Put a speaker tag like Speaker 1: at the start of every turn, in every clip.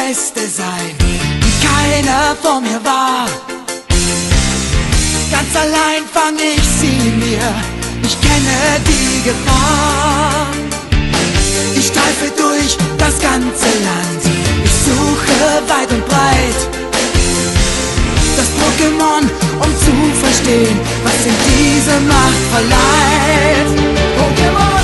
Speaker 1: Beste sein, wie keiner vor mir war. Ganz allein fang ich sie mir, ich kenne die Gefahr. Ich streife durch das ganze Land, ich suche weit und breit das Pokémon, um zu verstehen, was ihm diese Macht verleiht. Pokémon!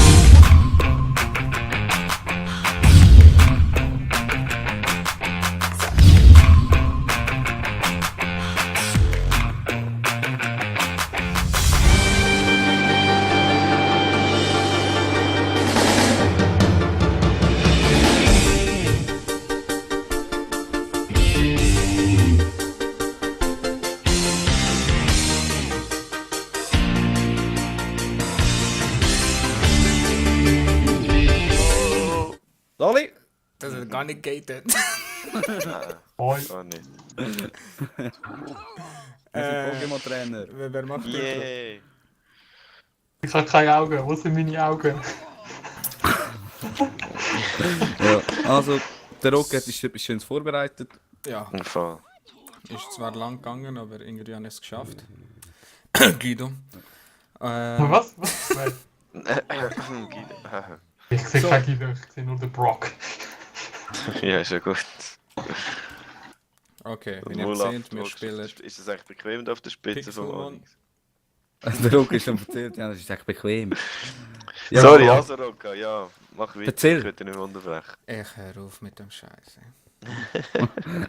Speaker 2: Dolly?
Speaker 3: Das ist gar nicht gated.
Speaker 4: Gar nicht.
Speaker 2: Pokémon-Trainer.
Speaker 3: Wer macht das?
Speaker 4: Yay!
Speaker 5: Ich habe keine Augen, wo sind meine Augen?
Speaker 2: Ja, also, der Rocket ist etwas Schönes vorbereitet.
Speaker 3: Ja,
Speaker 4: Im Fall.
Speaker 3: ist zwar lang gegangen, aber irgendwie habe ich es geschafft. Guido.
Speaker 5: Was? Nein. Ich sehe
Speaker 3: So.
Speaker 5: kein Guido, ich sehe nur den Brock.
Speaker 4: Ja, ist ja gut.
Speaker 3: Okay, wie ihr
Speaker 4: Wohl auf-
Speaker 3: seht, wir spielen
Speaker 4: Ist es echt bequem auf der Spitze vom
Speaker 3: Pixelmon.
Speaker 4: Onyx?
Speaker 2: Der Rocket ist schon erzählt, ja, das ist echt bequem. Ja,
Speaker 4: Sorry, also Roka, ja, mach weiter.
Speaker 2: Erzähl.
Speaker 4: Ich will dich nicht unterbrechen.
Speaker 3: Ich hör auf mit dem Scheiß.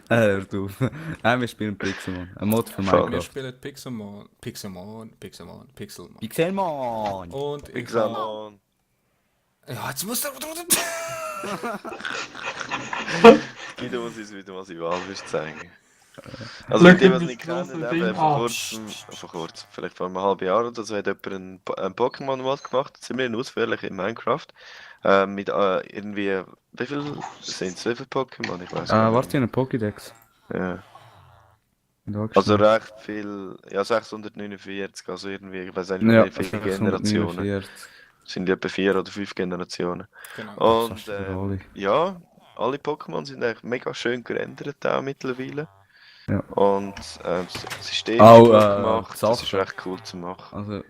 Speaker 2: Hör du. Nein, wir spielen Pixelmon. Ein Mod für
Speaker 4: Voll.
Speaker 3: Wir
Speaker 2: Minecraft.
Speaker 3: spielen Pixelmon. Pixelmon.
Speaker 2: Pixelmon!
Speaker 3: Und ich
Speaker 4: Pixelmon.
Speaker 3: Ja, jetzt muss der...
Speaker 4: Guido muss uns wieder mal seine Walwisch zeigen. Also,
Speaker 5: Schau
Speaker 4: die, was
Speaker 5: dir
Speaker 4: nicht
Speaker 5: das
Speaker 4: kennen,
Speaker 5: grosse
Speaker 4: eben
Speaker 5: Ding
Speaker 4: vor kurzem, vielleicht vor einem halben Jahr oder so, hat jemand einen Pokémon-Mod gemacht, ziemlich ausführlich in Minecraft. Mit irgendwie, wie viel sind es? Wie viele Pokémon? Ich weiß
Speaker 2: Warte, eine Pokédex.
Speaker 4: Ja.
Speaker 2: Da
Speaker 4: Also
Speaker 2: geschrieben.
Speaker 4: recht viel, ja 649, also irgendwie, ich weiß nicht,
Speaker 2: Ja,
Speaker 4: wie viele Generationen.
Speaker 2: 649.
Speaker 4: Es sind etwa 4 oder 5 Generationen.
Speaker 3: Genau.
Speaker 4: Und
Speaker 2: fast wieder alle.
Speaker 4: ja, alle Pokémon sind eigentlich mega schön gerendert auch mittlerweile.
Speaker 2: Ja.
Speaker 4: Und das System
Speaker 2: Auch,
Speaker 4: ist gut gemacht,
Speaker 2: die
Speaker 4: das ist
Speaker 2: Sachen.
Speaker 4: recht cool zu machen.
Speaker 2: Also,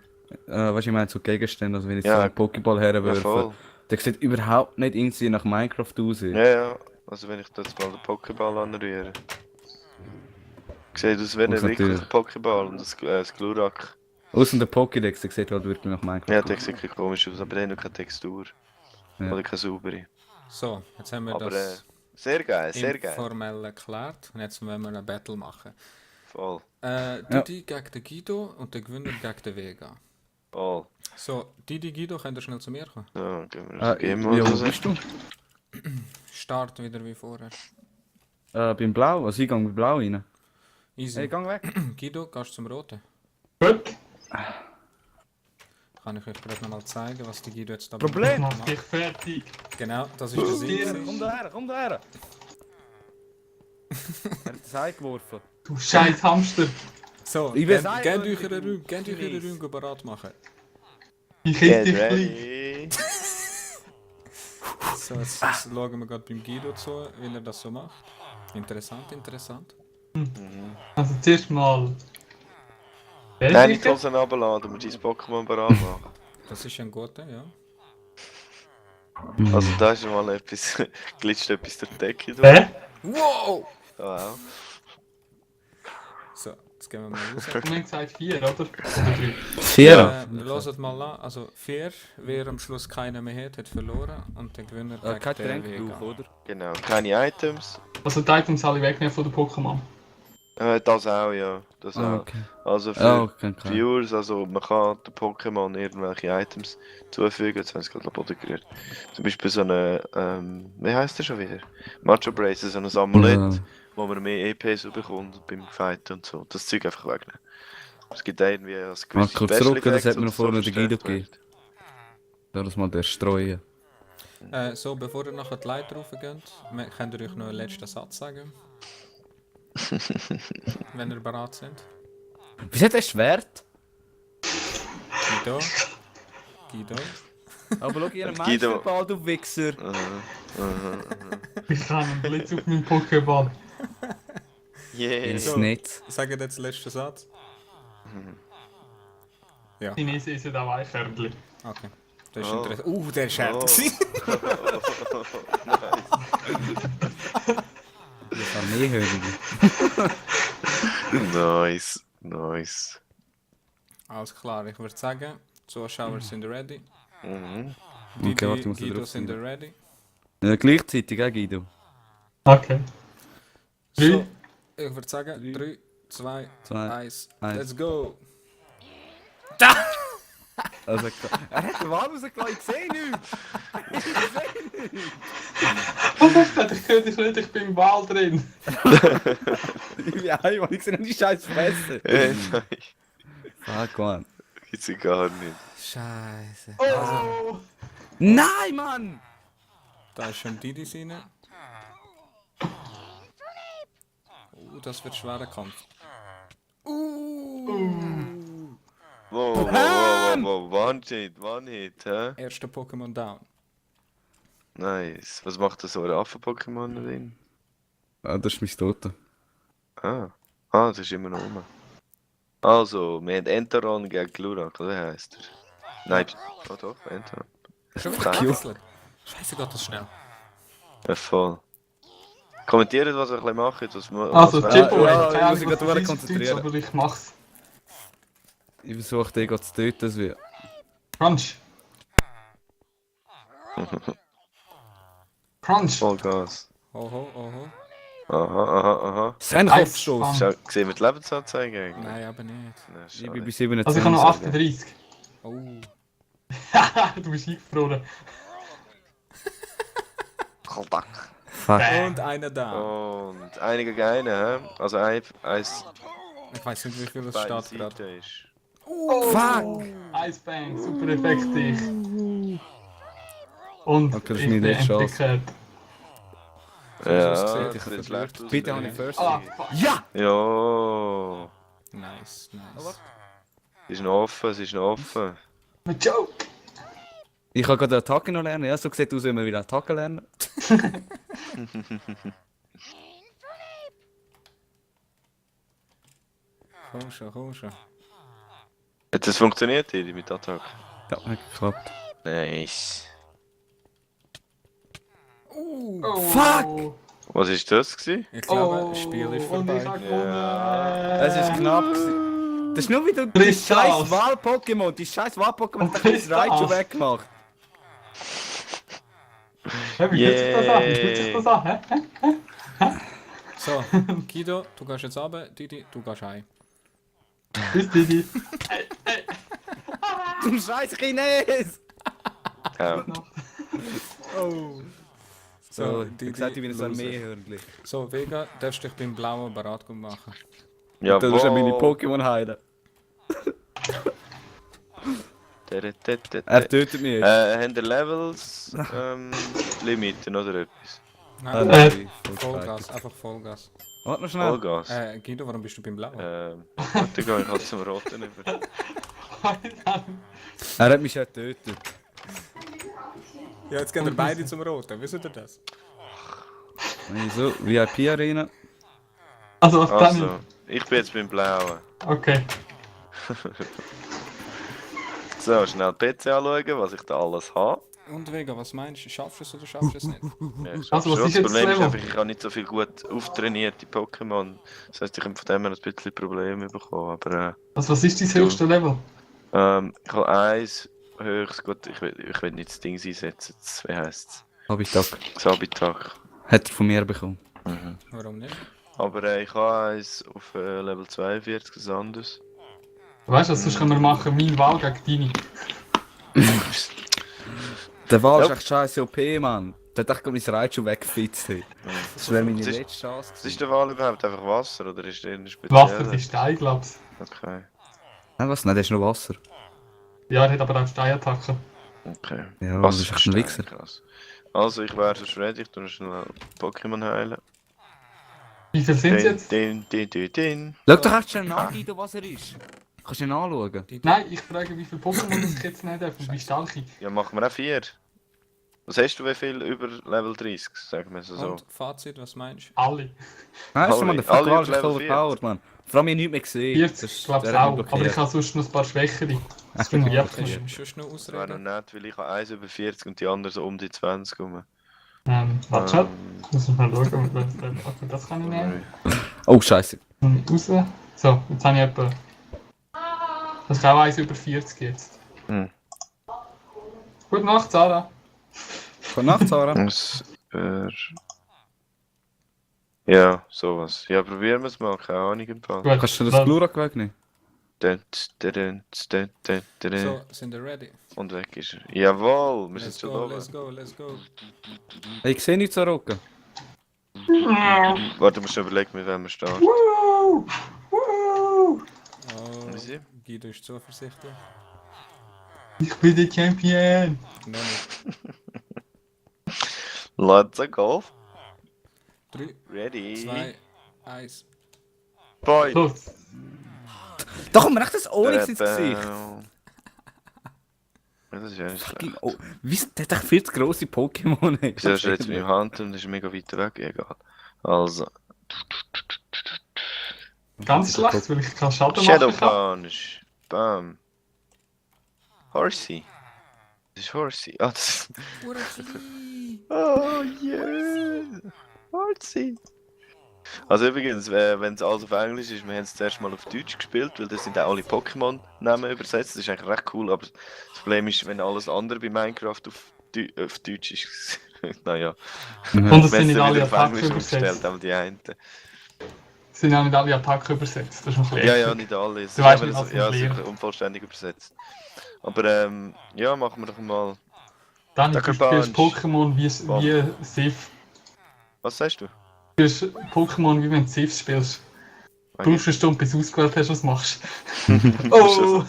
Speaker 2: was ich meine, so Gegenstände, also wenn ich
Speaker 4: Ja.
Speaker 2: so einen Pokéball
Speaker 4: Ja,
Speaker 2: herwerfe,
Speaker 4: voll.
Speaker 2: der sieht überhaupt nicht irgendwie nach Minecraft aus.
Speaker 4: Ja, ja. Also wenn ich jetzt mal den Pokéball anrühre. Sieht aus wie ein
Speaker 2: Muss
Speaker 4: wirklicher
Speaker 2: natürlich.
Speaker 4: Pokéball und das Glurak.
Speaker 2: Außer der Pokédex, der sieht halt wirklich nach Minecraft
Speaker 4: Ja,
Speaker 2: aus.
Speaker 4: der sieht wirklich komisch aus, aber der hat noch keine Textur.
Speaker 2: Ja.
Speaker 4: Oder keine saubere.
Speaker 3: So, jetzt haben wir
Speaker 4: Aber
Speaker 3: das
Speaker 4: sehr geil, sehr geil.
Speaker 3: informell erklärt. Und jetzt wollen wir eine Battle machen.
Speaker 4: Voll,
Speaker 3: Didi gegen den Guido und der Gewinner gegen den Vega.
Speaker 4: voll.
Speaker 3: So, Didi, Guido, könnt ihr schnell zu mir kommen?
Speaker 4: So, gehen wir
Speaker 2: Ah,
Speaker 4: das Game
Speaker 2: wie
Speaker 4: oder
Speaker 2: hoch
Speaker 4: so.
Speaker 2: bist du?
Speaker 3: Start wieder wie vorher.
Speaker 2: Beim Blau, also ich gehe mit Blau rein.
Speaker 3: Easy.
Speaker 2: Hey, gang weg.
Speaker 3: Guido, gehst du zum Roten?
Speaker 5: Gut,
Speaker 3: Kann ich euch gerade nochmal zeigen, was der Guido jetzt da
Speaker 2: Problem.
Speaker 5: mach dich fertig.
Speaker 3: Genau, das ist der Sinn.
Speaker 2: Komm daher, komm daher. Er hat das Ei geworfen.
Speaker 5: Du scheiß Hamster.
Speaker 3: So,
Speaker 2: Ich
Speaker 3: gebt
Speaker 2: weiß
Speaker 3: euch
Speaker 2: nicht,
Speaker 3: eure Räume, gebt euch
Speaker 2: Chris.
Speaker 3: eure Räume bereit machen.
Speaker 5: Ich
Speaker 4: Get
Speaker 5: esse dich gleich.
Speaker 4: ready.
Speaker 3: So, jetzt schauen wir gerade beim Guido zu, wie er das so macht. Interessant.
Speaker 5: Also zuerst mal.
Speaker 4: Nein, nicht Hose runterladen, du musst dein Pokémon bereit machen.
Speaker 3: Das ist ein guter, ja.
Speaker 4: Also da ist mal etwas, glitscht etwas durch die Decke durch.
Speaker 5: Hä?
Speaker 3: Wow!
Speaker 4: Da auch.
Speaker 3: So, jetzt gehen wir mal raus.
Speaker 5: Du hast gesagt 4, oder? Oder 3?
Speaker 2: Vierer.
Speaker 3: Hört mal an, also 4, wer am Schluss keiner mehr hat verloren und der Gewinner
Speaker 2: Kein
Speaker 3: gegen
Speaker 2: Tränk
Speaker 3: den
Speaker 2: drauf,
Speaker 3: Vega.
Speaker 2: oder?
Speaker 4: Genau, keine Items.
Speaker 5: Also die Items alle wegnehmen von den Pokémon.
Speaker 4: Das auch, ja. Das auch.
Speaker 2: Okay.
Speaker 4: Also für
Speaker 2: Ja, okay, klar.
Speaker 4: Viewers, also man kann den Pokémon irgendwelche Items zufügen, jetzt haben sie gerade Boden gerührt. Zum Beispiel so eine, wie heisst der schon wieder? Macho Brace, so ein Amulett, wo man mehr EPs bekommt beim Fighten und so. Das Zeug einfach wegnehmen. Es gibt irgendwie als gewisse
Speaker 2: kurz
Speaker 4: Special
Speaker 2: zurück, das
Speaker 4: Effects
Speaker 2: hat mir
Speaker 4: oder
Speaker 2: noch vorne der Guido
Speaker 4: verstärkt
Speaker 2: gegeben. Lass das mal der streuen.
Speaker 3: So, bevor ihr nachher die Leiter raufgeht, könnt ihr euch noch einen letzten Satz sagen. Wenn ihr bereit sind.
Speaker 2: Wieso hat er Schwert?
Speaker 3: Guido.
Speaker 2: Aber schau, ihr
Speaker 4: Guido.
Speaker 2: Meisterball, du Wichser.
Speaker 5: Ich habe einen Blitz auf meinen Pokémon.
Speaker 4: Yeah.
Speaker 2: Ins Netz.
Speaker 3: Sag jetzt den letzten Satz. Ja,
Speaker 5: Chinesen essen auch Eichhörnchen.
Speaker 3: okay. Das ist
Speaker 4: Oh.
Speaker 3: interessant. Der ist hart.
Speaker 4: Oh.
Speaker 3: gewesen.
Speaker 2: Das war mehr hören.
Speaker 4: Nice, nice.
Speaker 3: Alles klar, ich würde sagen, Zuschauer sind ready.
Speaker 4: Mhm.
Speaker 2: Okay, warte, ich muss da
Speaker 3: Guido
Speaker 2: drauf
Speaker 3: sind
Speaker 2: sein.
Speaker 3: ready.
Speaker 2: Gleichzeitig, auch Guido.
Speaker 5: Okay.
Speaker 3: So, ich würde sagen, 3, 2,
Speaker 2: 2,
Speaker 3: 1,
Speaker 2: 1.
Speaker 3: let's go!
Speaker 2: Also, er hat den Wal rausgelassen, ich sehe nichts!
Speaker 5: Was hast du gesagt? Ich höre dich nicht, ich bin im Wal drin.
Speaker 2: Ja, Mann, ich sehe nicht die scheiß Fresse.
Speaker 4: Nein,
Speaker 2: Fuck, Mann.
Speaker 4: gibt's ja gar nicht.
Speaker 3: Scheiße.
Speaker 5: Oh!
Speaker 2: Nein, Mann!
Speaker 3: Da ist schon Didi rein. Das wird schwerer Kampf.
Speaker 4: Wow, One-Hit, hä?
Speaker 3: Erster Pokémon down.
Speaker 4: Nice. Was macht das so ein Affen-Pokémon drin?
Speaker 2: Ah, das ist mein Tote.
Speaker 4: Das ist immer noch rum. Also, wir haben Enteron gegen Glurak, oder wie heisst er? Nein, doch, Enteron.
Speaker 3: Schon wieder gewechselt. Scheiße, geht das schnell.
Speaker 4: Ja, voll. Kommentiert, was ihr ein bisschen macht. Was
Speaker 5: Also,
Speaker 4: was
Speaker 5: Chippo,
Speaker 2: ja,
Speaker 5: ich
Speaker 2: ich
Speaker 5: kann
Speaker 2: muss mich
Speaker 5: nicht,
Speaker 2: gerade
Speaker 5: was das
Speaker 2: konzentrieren.
Speaker 5: ist, aber ich mach's.
Speaker 2: Ich versuche den gerade zu töten, das wird.
Speaker 5: Crunch. Crunch.
Speaker 4: Vollgas.
Speaker 3: Oho, oho.
Speaker 4: Aha.
Speaker 2: Sein
Speaker 5: Eis,
Speaker 2: Kopfstoß!
Speaker 5: Mann.
Speaker 4: Schau, sehen wir die Lebensanzeige eigentlich?
Speaker 3: Nein, aber nicht.
Speaker 4: Na,
Speaker 2: Ich bin
Speaker 4: schade.
Speaker 2: bei 27.
Speaker 5: Also ich habe noch 38.
Speaker 3: Oh.
Speaker 5: Du bist eingefroren.
Speaker 4: Kaltak.
Speaker 2: Fuck.
Speaker 3: Und einer down.
Speaker 4: Und einige gegen einen, hä? Also eins
Speaker 3: Ich weiß nicht, wie viel es
Speaker 4: beide
Speaker 3: steht gerade.
Speaker 4: Seiten ist.
Speaker 2: Fuck!
Speaker 5: Icebang, super effektiv. Und
Speaker 2: Okay, das ist
Speaker 5: ich
Speaker 2: meine
Speaker 5: bin
Speaker 2: letzte Chance.
Speaker 5: entdeckt.
Speaker 4: Ja,
Speaker 3: es
Speaker 4: das
Speaker 3: sieht,
Speaker 4: sieht
Speaker 3: ich
Speaker 4: schlecht aus.
Speaker 2: Bitte habe
Speaker 4: ne?
Speaker 2: ich First.
Speaker 5: Ah, fuck.
Speaker 2: Ja!
Speaker 4: Ja,
Speaker 3: Nice, nice.
Speaker 4: es ist noch offen.
Speaker 5: Ein Joke.
Speaker 2: Ich kann gerade Attacke noch lernen. Ja, so sieht aus, wenn wir wieder Attacke lernen.
Speaker 3: Komm schon.
Speaker 4: Hat das funktioniert hier mit Attack?
Speaker 2: Ja, hat geklappt.
Speaker 4: Nice.
Speaker 5: Oh.
Speaker 2: Fuck!
Speaker 4: Was ist das gewesen?
Speaker 3: Ich glaube, das Spiel ist
Speaker 5: Und ich
Speaker 3: vorbei.
Speaker 5: habe gewonnen.
Speaker 2: Es ist knapp gewesen. Das ist nur wieder die
Speaker 5: Tristan.
Speaker 2: scheiß Wahl-Pokémon. Die scheiß Wahl-Pokémon hat das Raichu weggemacht.
Speaker 5: Hä, wie fühlt sich das an? Wie fühlt sich das an? Hä?
Speaker 3: So, Guido, du gehst jetzt runter. Didi, du gehst heim.
Speaker 5: Bis Didi.
Speaker 2: Du scheiß Chines!
Speaker 4: Ja.
Speaker 2: So,
Speaker 3: Didi,
Speaker 2: wie gesagt, ich bin so ein
Speaker 3: Loser.
Speaker 2: Mehrhörnli.
Speaker 3: So, Vega, darfst dich beim blauen Barat machen.
Speaker 4: Ja,
Speaker 2: Du musst ja meine Pokémon heilen. Er tötet mich jetzt.
Speaker 4: Haben ihr Levels Limiten oder etwas?
Speaker 3: Nein,
Speaker 2: Nein,
Speaker 3: Vollgas, einfach Vollgas.
Speaker 2: Warte noch schnell.
Speaker 4: Vollgas.
Speaker 3: Guido, warum bist du beim blauen?
Speaker 4: Warte, gehe ich halt zum Roten über.
Speaker 2: Er hat mich ja getötet.
Speaker 3: Ja, jetzt gehen wir beide zum Roten, wisst ihr das?
Speaker 2: So, VIP-Arena.
Speaker 5: Also, was dann?
Speaker 4: Also, ich bin jetzt beim Blauen.
Speaker 5: Okay.
Speaker 4: So, schnell PC anschauen, was ich da alles habe.
Speaker 3: Und Vega, was meinst du? Schaffst du es oder schaffst du es nicht?
Speaker 4: Ja, ich
Speaker 5: Also, was
Speaker 4: schon.
Speaker 5: ist jetzt
Speaker 4: Das Problem
Speaker 5: das
Speaker 4: ist
Speaker 5: Level?
Speaker 4: einfach, ich habe nicht so viel gut auftrainierte Pokémon. Das heisst, ich habe von dem her ein bisschen Probleme bekommen. Aber
Speaker 5: Also, was ist dein höchste Level?
Speaker 4: ich habe eins höchst gut. Ich will nicht das Ding einsetzen. Wie heisst es?
Speaker 2: Habitak.
Speaker 4: Sabitak.
Speaker 2: Hat er von mir bekommen.
Speaker 3: Warum nicht?
Speaker 4: Aber ich habe eins auf Level 42, was anderes.
Speaker 5: Weißt du, sonst können wir machen, mein Wahl gegen deine.
Speaker 2: Der Wal ist
Speaker 4: Ja.
Speaker 2: echt scheiße OP, Mann. Der hat echt gerade mein Raichu weggefitzt. Das wäre meine
Speaker 4: Was ist-
Speaker 2: letzte Chance
Speaker 4: Was
Speaker 2: gewesen.
Speaker 4: ist der Wahl überhaupt? Einfach Wasser oder ist der ein spezieller?
Speaker 5: Wasser ist Stein, glaubst
Speaker 4: Okay,
Speaker 2: Nein, was? Nein, der ist nur Wasser.
Speaker 5: du? Ja, er hat aber auch Steinattacken.
Speaker 4: okay.
Speaker 2: Ja,
Speaker 4: Was
Speaker 2: das ist echt ein Wichser.
Speaker 4: krass. Also, ich wäre sonst ready. Ich tue noch schnell Pokémon heilen.
Speaker 5: Wie viel sind es jetzt?
Speaker 4: Den.
Speaker 2: Schau doch echt schnell nach, Guido, was er ist. Kannst du ihn anschauen?
Speaker 5: Nein, ich frage, wie viele Pokémon das ich jetzt nicht darf und wie stark ich.
Speaker 4: Ja, machen wir auch 4. Was hast du, wie viel über Level 30? Sagen wir so.
Speaker 3: Und Fazit, was meinst du?
Speaker 5: Alle.
Speaker 2: Weißt du, man, der
Speaker 4: Alle
Speaker 2: Fuck
Speaker 4: auf
Speaker 2: ist
Speaker 4: Level
Speaker 2: overpowered, man. Vor allem, ich habe nichts mehr gesehen.
Speaker 5: 40, glaube ich
Speaker 2: der hat
Speaker 5: auch.
Speaker 2: mich
Speaker 5: Aber ich
Speaker 2: blockiert.
Speaker 5: habe sonst noch ein paar Schwächere. Das
Speaker 2: Ach,
Speaker 5: finde ich
Speaker 2: okay.
Speaker 5: einfach nicht.
Speaker 3: Hast du noch
Speaker 4: Das wäre noch
Speaker 3: Ausreden?
Speaker 4: nett, weil ich habe eins über 40 und die anderen so um die 20 rum.
Speaker 5: Warte schon. Muss ich mal schauen, okay, das kann ich nehmen.
Speaker 2: Oh, scheiße.
Speaker 5: Und raus. So, jetzt habe ich etwa. Das ist auch eins über 40 jetzt.
Speaker 4: Hm.
Speaker 5: Gute Nacht, Sarah.
Speaker 2: Gute Nacht, Sarah.
Speaker 4: Das ja, sowas. Ja, probieren wir es mal, keine Ahnung im Fall.
Speaker 5: Gut,
Speaker 2: Kannst du das
Speaker 5: dann-
Speaker 2: Glurak wegnehmen?
Speaker 3: So, sind wir ready?
Speaker 4: Und weg ist er. Jawohl, wir sind
Speaker 3: Let's
Speaker 4: schon
Speaker 3: go,
Speaker 4: oben.
Speaker 3: let's go, let's go.
Speaker 2: Hey, ich sehe nichts an Rocken.
Speaker 4: Warte, ich muss schon überlegen, mit wem wir starten.
Speaker 5: Woo! Woo!
Speaker 3: Oh,
Speaker 4: Easy.
Speaker 3: Guido ist zuversichtlich.
Speaker 5: Ich bin der Champion!
Speaker 3: Noch nicht.
Speaker 4: Let's go.
Speaker 3: 3,
Speaker 4: Ready.
Speaker 3: 2, 1.
Speaker 4: Boy.
Speaker 5: Los!
Speaker 2: Da kommt mir echt das Onyx ins Gesicht.
Speaker 4: Ja, das ist ja nicht schlecht.
Speaker 2: Oh, wieso der hat echt viel zu grosse Pokémon? ey.
Speaker 4: Wieso hast du jetzt mit dem Hand und das ist mega weit weg? Egal. Also.
Speaker 5: Ganz schlecht, weil ich keinen Schaden machen
Speaker 4: Shadow
Speaker 5: kann.
Speaker 4: Punch. Bam. Horsey. Das ist Horsey. Ah, das ist... Oh, yeah. Horsey. Also übrigens, wenn es alles auf Englisch ist, wir haben es zuerst mal auf Deutsch gespielt, weil das sind auch alle Pokémon-Namen übersetzt. Das ist eigentlich recht cool, aber das Problem ist, wenn alles andere bei Minecraft auf Deutsch ist, naja.
Speaker 5: Und es
Speaker 4: Wenn
Speaker 5: sind nicht
Speaker 4: es
Speaker 5: alle
Speaker 4: wieder auf
Speaker 5: Attacken
Speaker 4: Englisch umgestellt,
Speaker 5: übersetzt.
Speaker 4: aber die einen.
Speaker 5: Es sind auch nicht alle Attacken übersetzt. Das ist noch ein bisschen
Speaker 4: Ja, ja,
Speaker 5: ärgerlich.
Speaker 4: nicht alle. Es
Speaker 5: Du
Speaker 4: ist
Speaker 5: weißt
Speaker 4: aber
Speaker 5: nicht,
Speaker 4: so-
Speaker 5: was
Speaker 4: ja,
Speaker 5: wir
Speaker 4: es
Speaker 5: lernen.
Speaker 4: ist unvollständig übersetzt. Aber ja, machen wir doch mal.
Speaker 5: Dann
Speaker 4: Sucker
Speaker 5: du spielst
Speaker 4: Punch.
Speaker 5: Pokémon wie Sif.
Speaker 4: Was sagst du?
Speaker 5: Du spielst Pokémon wie wenn du Sif spielst. Du brauchst eine Stunde, bis du ausgewählt hast, was du machst. Oh!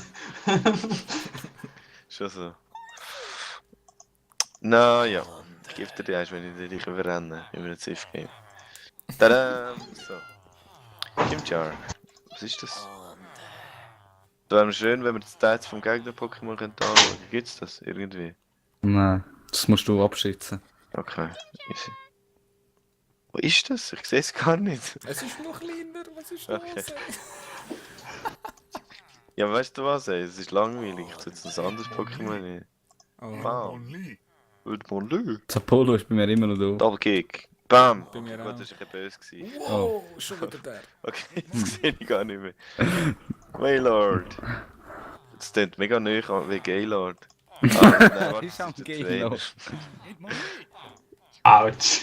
Speaker 4: Schon so. Na ja, ich gebe dir die erst, wenn ich dich überrenne in einem Ziff-Game. Tada! So. Kimchar. Was ist das? Es wäre schön, wenn wir die Stats vom Gegner-Pokémon anschauen könnten. Gibt's das irgendwie?
Speaker 2: Nein, das musst du abschätzen.
Speaker 4: Okay, easy. Wo ist das? Ich sehe es gar nicht.
Speaker 3: Es ist noch kleiner, was ist
Speaker 4: Okay.
Speaker 3: los? ey?
Speaker 4: Ja, weißt du was, ey? Es ist langweilig. Ich tue jetzt ein anderes Pokémon rein.
Speaker 3: Oh,
Speaker 4: Wow. Wird mon Lü.
Speaker 2: Zapolo ist bei mir immer noch da.
Speaker 4: Double Kick. Bam!
Speaker 3: Bei mir
Speaker 4: Gut,
Speaker 3: auch.
Speaker 4: das war ein bisschen böse. Gewesen.
Speaker 3: wow, schon wieder der.
Speaker 4: Okay, jetzt sehe ich gar nicht mehr. Waylord. Das klingt mega neu an wie Gaylord. Ah, nein, warte,
Speaker 2: Ist
Speaker 4: das
Speaker 2: am
Speaker 4: der
Speaker 2: Gaylord.
Speaker 4: Trainer.
Speaker 5: Autsch!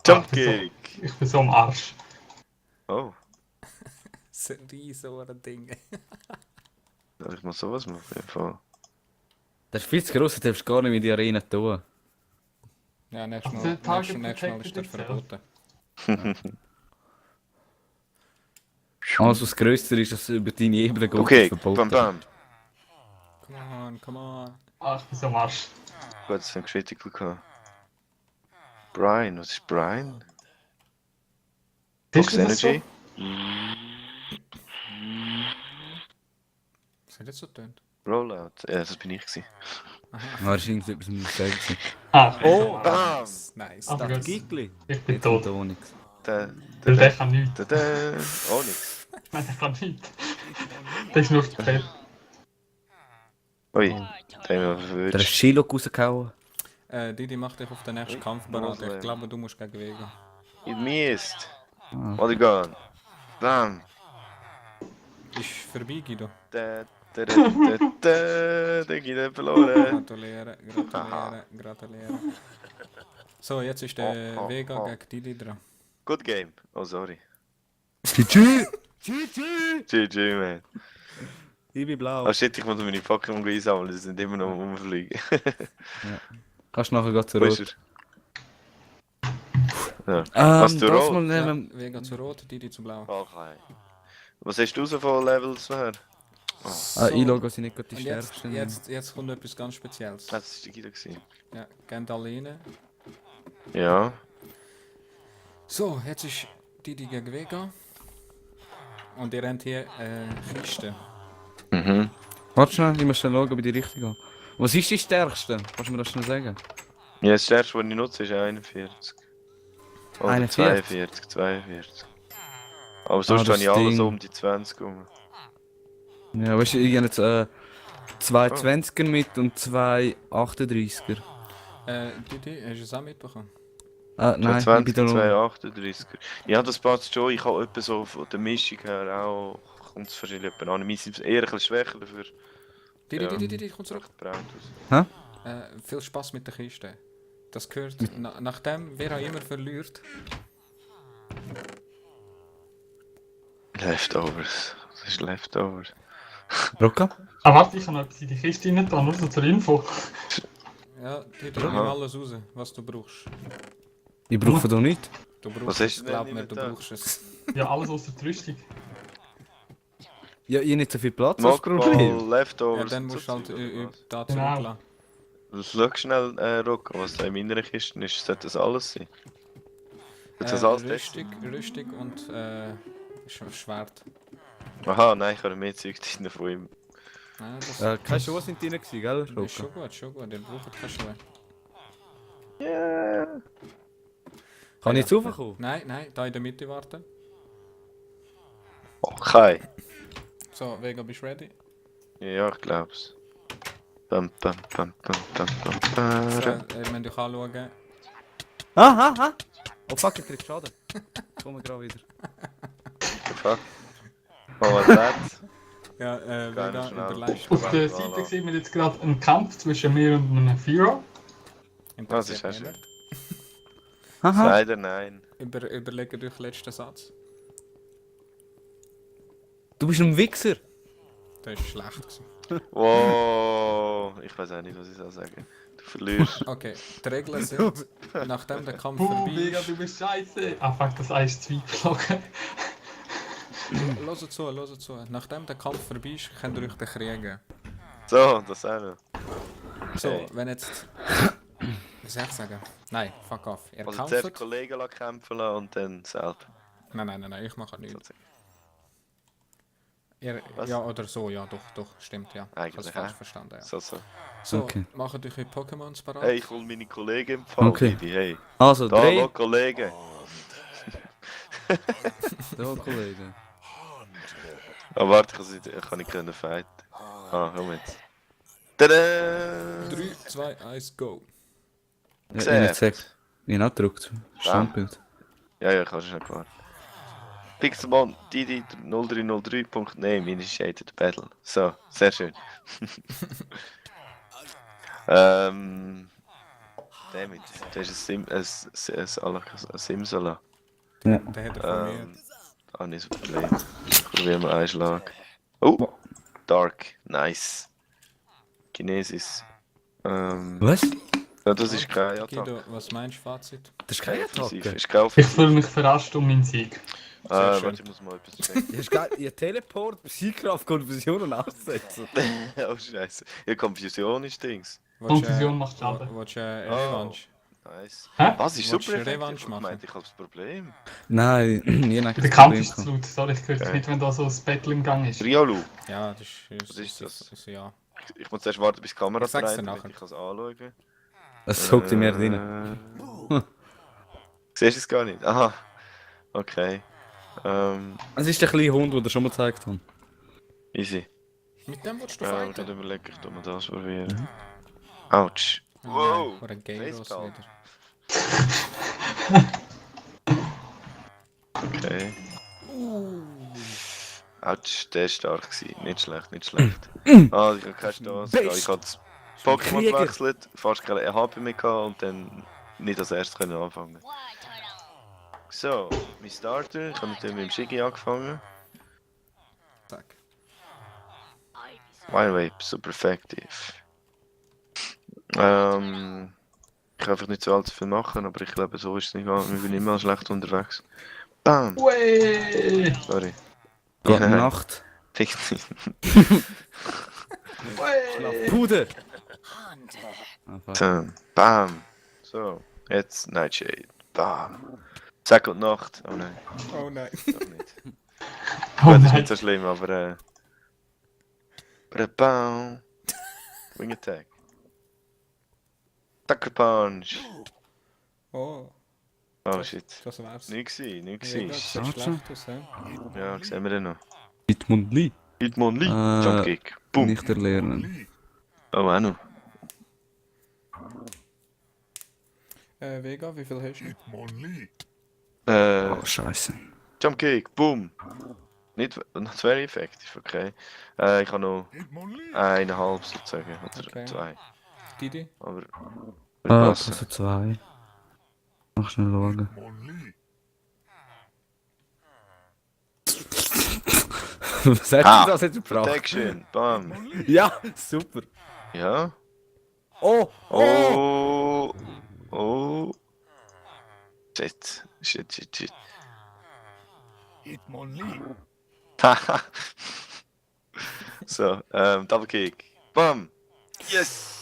Speaker 4: Jump
Speaker 5: Ah,
Speaker 4: Kick!
Speaker 5: Ich bin so am Arsch.
Speaker 4: Oh,
Speaker 3: Das sind riesige Dinge.
Speaker 4: darf ich mal sowas machen? Auf jeden Fall.
Speaker 2: Das ist viel zu gross, du darfst gar nicht in die Arena tun.
Speaker 3: Ja, nächstes
Speaker 5: Also,
Speaker 3: Mal,
Speaker 5: der Target
Speaker 3: nächstes Mal ist der
Speaker 5: protected
Speaker 3: verboten.
Speaker 2: Alles, was grösser ist, als über deine Ebene geht,
Speaker 4: Okay,
Speaker 2: ist verboten.
Speaker 4: bam bam.
Speaker 3: Come on, come on.
Speaker 5: Ah, ich bin so am Arsch.
Speaker 4: Gut, das ist ein Critical gehabt. Brian, was ist Brian?
Speaker 5: Siehst
Speaker 4: Fox
Speaker 5: du das
Speaker 4: Energy?
Speaker 3: Was hat jetzt so tönt?
Speaker 4: Rollout. Ja, das bin ich gewesen.
Speaker 2: Ja, das ist irgendetwas mit dem Sagen.
Speaker 5: Ah,
Speaker 2: Oh,
Speaker 4: Bam!
Speaker 3: Nice.
Speaker 5: Aber
Speaker 2: Das
Speaker 5: gut.
Speaker 2: Gigli.
Speaker 5: ich bin
Speaker 2: Jetzt kommt
Speaker 5: tot.
Speaker 2: der Onyx.
Speaker 4: Da,
Speaker 5: Weil der kann nichts.
Speaker 4: da, da. Oh, nix.
Speaker 5: Nein, der kann nichts. Der ist nur fett.
Speaker 4: Ui, da haben wir
Speaker 2: Der hat
Speaker 4: verwirrt.
Speaker 2: Shilok rausgehauen.
Speaker 3: Didi macht dich auf den nächsten Kampf bereit. Ich glaube, du musst gegen Vega.
Speaker 4: Ich Mist.
Speaker 2: Ah.
Speaker 4: Polygon. Bam.
Speaker 3: Ist vorbei, Guido.
Speaker 4: Da, da, da, da, da. Der Guido verloren.
Speaker 3: Gratulieren, gratulieren, gratulieren. So, jetzt ist der
Speaker 4: Oh,
Speaker 3: Vega
Speaker 4: oh.
Speaker 3: gegen Didi dran.
Speaker 4: Good game. Oh, sorry.
Speaker 2: GG!
Speaker 4: GG, man.
Speaker 2: Ich bin blau.
Speaker 4: Oh shit, ich muss meine Pokémon einsammeln, die sind immer noch am Rumfliegen.
Speaker 2: Kannst du nachher gleich zu
Speaker 4: Wo ist
Speaker 2: Rot.
Speaker 4: er? Ja. Hast du
Speaker 2: das
Speaker 4: Rot?
Speaker 2: mal
Speaker 3: Ja,
Speaker 2: nehmen.
Speaker 3: Vega zu rot, Didi zu blau.
Speaker 4: Okay. Was hast du so von Levels her? Oh,
Speaker 2: Ah, E-Logo sind nicht gerade die
Speaker 3: Und jetzt,
Speaker 2: stärksten.
Speaker 3: jetzt kommt etwas ganz Spezielles.
Speaker 4: das war der Guido. Gewesen.
Speaker 3: Ja, geht alle rein.
Speaker 4: Ja.
Speaker 3: So, jetzt ist Didi gegen Vega. Und ihr habt hier Kiste.
Speaker 4: Mhm.
Speaker 2: Warte schnell, ich muss schnell schauen, ob ich die richtig habe. Was ist die stärkste? Kannst du mir das schon sagen?
Speaker 4: Ja, das stärkste, was ich nutze, ist 41. Oder
Speaker 2: 41?
Speaker 4: 42. Aber sonst
Speaker 2: das
Speaker 4: habe ich alles
Speaker 2: Ding.
Speaker 4: um die 20 rum.
Speaker 2: Ja, weißt du, ich habe jetzt zwei 20er mit und zwei 38er.
Speaker 3: Didi, hast du es auch mitbekommen?
Speaker 2: Nein, ich
Speaker 4: 20,
Speaker 2: bin da noch.
Speaker 4: 238. Ja, das passt schon. Ich habe etwa so von der Mischung her auch. Kommt es verschiedene an. Meine sind eher ein bisschen schwächer dafür.
Speaker 3: Didi, komm zurück.
Speaker 4: Braut aus.
Speaker 3: Viel Spaß mit der Kiste. Das gehört, nachdem wer auch immer verliert.
Speaker 4: Leftovers. Das ist Leftovers.
Speaker 2: Rocca?
Speaker 5: Ah, warte, ich habe noch etwas in die Kiste rein, nur so zur Info.
Speaker 3: Ja, Didi, nimm alles raus, was du brauchst.
Speaker 2: Ich brauche da nicht.
Speaker 3: Du brauchst
Speaker 4: Was hast
Speaker 3: es,
Speaker 4: du
Speaker 3: glaub
Speaker 4: denn
Speaker 3: mir, du
Speaker 4: inventar?
Speaker 3: brauchst es.
Speaker 5: Ja, alles außer die Rüstung.
Speaker 2: Ja, ich habe nicht so viel Platz als Problem.
Speaker 4: Mockball,
Speaker 3: Ja,
Speaker 4: Leftovers.
Speaker 3: dann
Speaker 4: und
Speaker 3: musst
Speaker 4: so
Speaker 3: du halt
Speaker 4: Zeug, oder was?
Speaker 3: da
Speaker 5: Genau.
Speaker 3: zurücklassen.
Speaker 4: Schau schnell, Rocco, was da in meiner Kiste ist. Sollte das alles sein? Sollte das alles
Speaker 3: Rüstung und Schwert.
Speaker 4: Aha, nein, ich habe mehr Zeug drin von ihm.
Speaker 3: Nein, das
Speaker 2: Keine Schuhe sind drin gewesen, gell,
Speaker 3: ist
Speaker 2: Rocca?
Speaker 3: schon gut, ihr braucht keine Schuhe.
Speaker 4: Yeah.
Speaker 2: Kann ich jetzt raufkommen?
Speaker 3: Nein, da in der Mitte warten.
Speaker 4: Okay.
Speaker 3: So, Vega, bist du ready?
Speaker 4: Ja, ich glaub's. Bam.
Speaker 3: So, ihr müsst euch anschauen.
Speaker 2: Oh fuck, ich krieg Schaden. Komm gerade wieder.
Speaker 4: Fuck. Oh, was das?
Speaker 3: Ja,
Speaker 4: Geil,
Speaker 3: Vega,
Speaker 4: schnell.
Speaker 3: überleist.
Speaker 5: Auf der Seite sehen wir jetzt gerade einen Kampf zwischen mir und einem Vierer.
Speaker 4: Was ist das?
Speaker 2: Haha.
Speaker 4: Leider nein.
Speaker 3: Überlegt euch den letzten Satz.
Speaker 2: Du bist ein Wichser.
Speaker 3: Das war schlecht. Gewesen.
Speaker 4: Wow. Ich weiß auch nicht, was ich soll sagen. Du verlierst.
Speaker 3: Okay, die Regeln sind, nachdem der Kampf vorbei
Speaker 5: Vega,
Speaker 3: ist...
Speaker 5: du bist scheiße. Ah fuck, das Eis ist zu weit geflogen.
Speaker 3: Hört zu. Nachdem der Kampf vorbei ist, könnt ihr euch den kriegen.
Speaker 4: So, das auch noch.
Speaker 3: So,
Speaker 4: Okay.
Speaker 3: wenn jetzt... Was soll ich sagen? Nein, fuck off. Ihr
Speaker 4: Also zuerst
Speaker 3: kämpft...
Speaker 4: Kollegen kämpfen lassen und dann selber.
Speaker 3: Nein, ich mache nichts.
Speaker 4: sozusagen. Was?
Speaker 3: Ja, oder so, ja, doch, stimmt, ja. Ich habe es
Speaker 4: Eigentlich,
Speaker 3: falsch
Speaker 4: hä?
Speaker 3: verstanden, ja.
Speaker 4: So.
Speaker 3: So,
Speaker 2: Okay.
Speaker 3: macht euch eure Pokémons parat.
Speaker 4: Hey, ich hol meine Kollegen im Fall.
Speaker 2: Okay.
Speaker 4: Baby, hey.
Speaker 2: Also,
Speaker 4: Da,
Speaker 2: drei.
Speaker 4: schau, Kollegen.
Speaker 2: Da, Kollege.
Speaker 4: Oh, warte, ich kann nicht können fighten. Ah, komm jetzt. Tada!
Speaker 3: 3, 2, 1, go.
Speaker 2: Ja, ich habe nicht gesagt. Ich habe nicht gedrückt. Standbild.
Speaker 4: Ja, ich habe schon gewartet. Pixelmon, Didi 0303.name initiated battle. So, sehr schön. Damit, das ist ein Simsala.
Speaker 2: Ja.
Speaker 3: Der hat er von mir.
Speaker 4: Nicht so Problem. Probieren wir einen Schlag. Oh! Dark, nice. Kinesis.
Speaker 2: Was?
Speaker 4: Ja, das ist keine Attacke.
Speaker 3: Guido, was meinst du, Fazit?
Speaker 2: Das ist keine
Speaker 4: Offensiv.
Speaker 2: Attacke.
Speaker 4: Ist keine
Speaker 5: Ich fühle
Speaker 4: Offensiv.
Speaker 5: mich verarscht um meinen Sieg.
Speaker 3: Sehr schön.
Speaker 4: Warte, ich muss mal etwas checken.
Speaker 2: Ja, ist geil. Ihr Teleport, Psykraft, Konfusion und Aussetzen.
Speaker 4: Oh, scheiße. Ja, Konfusion ist Dings.
Speaker 5: Konfusion macht Schaden.
Speaker 3: Willst du eine
Speaker 4: Oh.
Speaker 3: Revanche?
Speaker 4: Nice.
Speaker 5: Hä?
Speaker 4: Was ist
Speaker 3: Willst
Speaker 4: super
Speaker 3: du eine
Speaker 4: effektiv?
Speaker 3: Revanche
Speaker 4: Ich
Speaker 3: machen?
Speaker 4: meinte, ich habe das Problem.
Speaker 2: Nein, je nach
Speaker 5: Der Kampf ist zu laut. Sorry, ich höre es
Speaker 4: Okay.
Speaker 5: nicht, wenn da so ein Battle im Gang ist.
Speaker 4: Riolu.
Speaker 3: Ja, das
Speaker 4: Was ist das?
Speaker 3: ja.
Speaker 4: Ich muss zuerst warten, bis die Kamera
Speaker 3: Ich sag's dir
Speaker 4: dreht, damit
Speaker 3: nachher.
Speaker 4: ich es anschauen.
Speaker 2: Es saugt in mir rein.
Speaker 4: Siehst du es gar nicht? Aha. Okay.
Speaker 2: Es ist der kleine Hund, den ich schon mal gezeigt habe.
Speaker 4: Easy.
Speaker 3: Mit dem willst du
Speaker 4: Ja,
Speaker 3: fighten?
Speaker 4: dann überlege ich, ob wir das probieren. Autsch. Wow.
Speaker 3: Oder Gyros
Speaker 4: Facepalm.
Speaker 3: wieder.
Speaker 4: Okay. Autsch, der war stark gewesen. Nicht schlecht, nicht schlecht. Ah, ich habe keine Chance.
Speaker 2: Best.
Speaker 4: Ich habe das Pokémon
Speaker 2: Krieger.
Speaker 4: gewechselt, fast keine HP mehr gehabt und dann nicht als erstes können anfangen. So, mein Starter. Ich habe natürlich mit dem Shiggy angefangen.
Speaker 3: Zack.
Speaker 4: Wild super effektiv. Ich kann einfach nicht so allzu viel machen, aber ich glaube, so ist es nicht. Wir sind immer schlecht unterwegs. Bam!
Speaker 5: Ue!
Speaker 4: Sorry.
Speaker 2: Gute
Speaker 4: Ja.
Speaker 2: Nacht.
Speaker 4: Fick dich.
Speaker 2: Puder! Ah, fuck.
Speaker 4: Bam. Bam. So, jetzt Nightshade. Bam. Second Nacht. Oh nein,
Speaker 3: Oh nein.
Speaker 4: doch nicht.
Speaker 5: Oh
Speaker 4: Gut, das ist
Speaker 5: nein.
Speaker 4: nicht so schlimm, aber bam. Wing Attack. Tucker Punch.
Speaker 3: Oh,
Speaker 4: Oh shit.
Speaker 3: das wär's.
Speaker 4: Nicht gewesen, nicht
Speaker 3: Ja,
Speaker 4: gewesen.
Speaker 3: das sieht
Speaker 2: Schade.
Speaker 3: schlecht aus, ja.
Speaker 4: Ja, sehen wir den noch.
Speaker 2: Edmund Lee.
Speaker 4: Hitmonlee. Jumpkick. Boom.
Speaker 2: Nicht erlernen.
Speaker 4: Oh, auch noch.
Speaker 3: Vega, wie viel hast du?
Speaker 2: Oh, scheiße.
Speaker 4: Jumpkick. Boom. Nicht, not very effective, okay. Ich habe noch 1,5 sozusagen. Oder
Speaker 3: Okay.
Speaker 4: 2.
Speaker 3: Didi?
Speaker 4: Aber.
Speaker 2: Ah,
Speaker 4: passen.
Speaker 2: also 2. Mach schnell schauen. Was hast
Speaker 4: Ah,
Speaker 2: du das jetzt gebracht?
Speaker 4: Protection. Bam.
Speaker 2: Ja, super.
Speaker 4: Ja.
Speaker 2: Oh,
Speaker 4: Oh. Oh. Shit. Shit. Haha. So, Double Kick. Bam. Yes.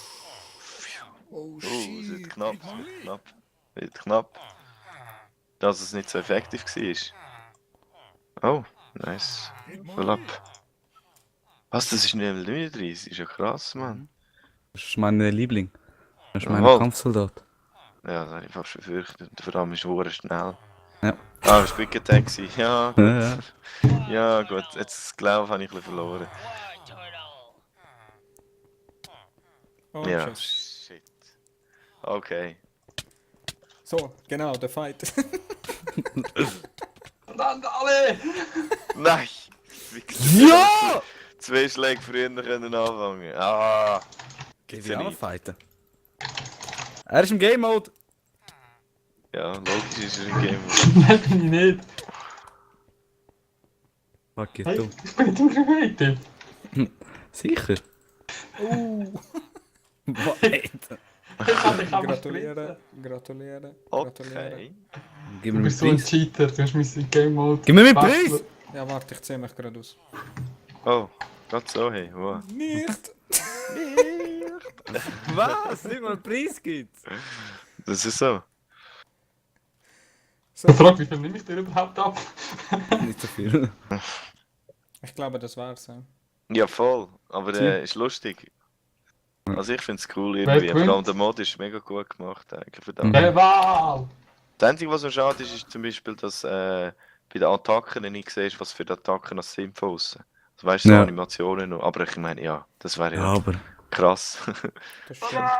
Speaker 3: Oh
Speaker 4: Es wird knapp, wird knapp. Dass es nicht so effektiv war. Oh, nice. Voll ab. Was, das ist Level 39? Ist ja krass, Mann.
Speaker 2: Das ist mein Liebling. Das ist mein
Speaker 4: Jawohl.
Speaker 2: Kampfsoldat.
Speaker 4: Ja, das habe ich fast befürchtet. Vor allem ist er schnell.
Speaker 2: Ja.
Speaker 4: Ah, das war Quick Attack. Ja, gut.
Speaker 2: Ja, ja.
Speaker 4: Ja, gut. Jetzt glaube habe ich ein bisschen verloren.
Speaker 3: Oh,
Speaker 4: Ja,
Speaker 3: tschüss.
Speaker 4: shit. Okay.
Speaker 3: So, genau, der Fight.
Speaker 5: Dann alle!
Speaker 4: Nein!
Speaker 2: Ja!
Speaker 4: 2 Schläge früher können anfangen. Ah!
Speaker 2: Gibt's ja auch noch fighten. Er ist im Game Mode.
Speaker 4: Ja, logisch ist er im Game.
Speaker 5: Nein, bin ich nicht.
Speaker 2: Fuck, geht
Speaker 5: Hey,
Speaker 2: du.
Speaker 5: ich bin nicht umgereitet.
Speaker 2: Sicher. Weiter.
Speaker 5: Ich kann mich
Speaker 3: Gratulieren, gratulieren, gratulieren.
Speaker 4: Okay.
Speaker 2: Gib
Speaker 5: Du
Speaker 2: mir
Speaker 5: bist
Speaker 2: meinen
Speaker 5: so ein
Speaker 2: Preis.
Speaker 5: Cheater, du hast meinen Game Mode.
Speaker 2: Gib mir meinen
Speaker 5: wechseln.
Speaker 2: Preis!
Speaker 3: Ja, warte, ich zieh mich gerade aus.
Speaker 4: Oh, gerade so, hey. Wow.
Speaker 3: Nicht!
Speaker 2: Was? Nicht mal einen Preis gibt's?
Speaker 4: Das ist so.
Speaker 3: So,
Speaker 5: Ich frage, wie viel nehme ich dir überhaupt ab?
Speaker 2: Nicht so viel.
Speaker 3: ich glaube, das war's. Ja.
Speaker 4: Ja, voll. Aber
Speaker 2: Zieh.
Speaker 4: ist lustig. Also ich finde es cool
Speaker 5: Wer
Speaker 4: irgendwie. Vor allem
Speaker 5: gewinnt?
Speaker 4: der Mod ist mega gut gemacht. Eigentlich. Verdammt.
Speaker 5: Wahl!
Speaker 4: Das Einzige, was so schade ist, ist zum Beispiel, dass bei den Attacken nicht siehst, was für die Attacken als sinnvoll aussehen. Also weißt du, so
Speaker 2: Ja.
Speaker 4: Animationen noch. Aber ich meine, ja, das wäre
Speaker 2: Ja,
Speaker 4: ja
Speaker 2: aber.
Speaker 4: krass.
Speaker 3: Das stimmt.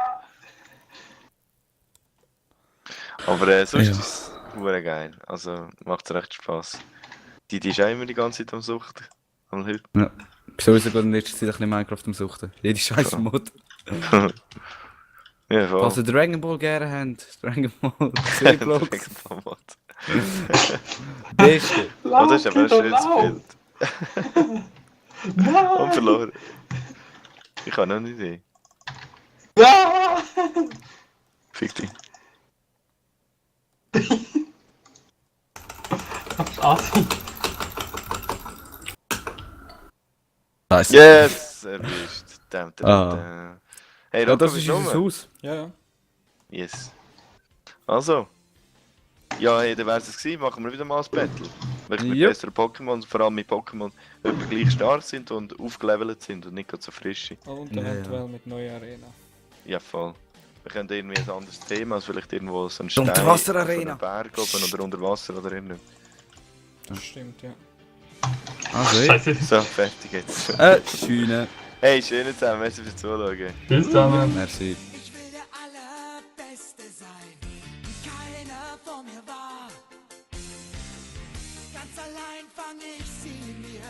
Speaker 4: Aber sonst
Speaker 2: Ja.
Speaker 4: ist es hure geil. Also macht recht Spaß. Die ist auch immer die ganze Zeit am Suchten. Am Hilfe.
Speaker 2: Ja. Wieso ist sogar in letzter Zeit ein bisschen Minecraft am Suchten? Jede scheiß Mod.
Speaker 4: Ja, voll.
Speaker 2: Falls ihr Dragon Ball gerne habt, Dragon Ball, C-Blocks, Beste.
Speaker 4: Oh, das ist aber ein schönes
Speaker 5: lauf!
Speaker 4: Bild. Und
Speaker 5: Nein!
Speaker 4: verloren. Ich habe noch eine Idee.
Speaker 5: Nein!
Speaker 4: Fick dich.
Speaker 5: Das ist assi.
Speaker 2: Nice.
Speaker 4: Yes! Erwischt. Damn.
Speaker 2: Ah.
Speaker 4: Hey,
Speaker 2: Ja,
Speaker 4: Rocco,
Speaker 2: das
Speaker 4: bist
Speaker 2: ist
Speaker 4: du
Speaker 2: unser
Speaker 4: rum?
Speaker 2: Haus.
Speaker 3: Ja, ja.
Speaker 4: Yes. Also. Ja, hey, dann wär's es gewesen. Machen wir wieder mal ein Battle. Weil mit
Speaker 2: Jupp.
Speaker 4: besseren Pokémon, vor allem mit Pokémon, die etwa gleich stark sind und aufgelevelt sind und nicht gerade so frisch.
Speaker 3: Und
Speaker 2: Ja,
Speaker 3: eventuell mit neuer Arena.
Speaker 4: Ja, voll. Wir können irgendwie ein anderes Thema, also vielleicht irgendwo so ein
Speaker 2: Die Unterwasserarena.
Speaker 4: auf einem Berg oben oder unter Wasser oder irgendwas.
Speaker 3: Das stimmt, ja.
Speaker 2: Also, ey.
Speaker 5: Scheiße.
Speaker 4: So, fertig jetzt.
Speaker 2: Schöne.
Speaker 4: Hey, schön zusammen, merci fürs Zuschauen.
Speaker 5: Tschüss zusammen.
Speaker 2: Merci.
Speaker 1: Ich will der Allerbeste sein, wie keiner vor mir war. Ganz allein fang ich sie mir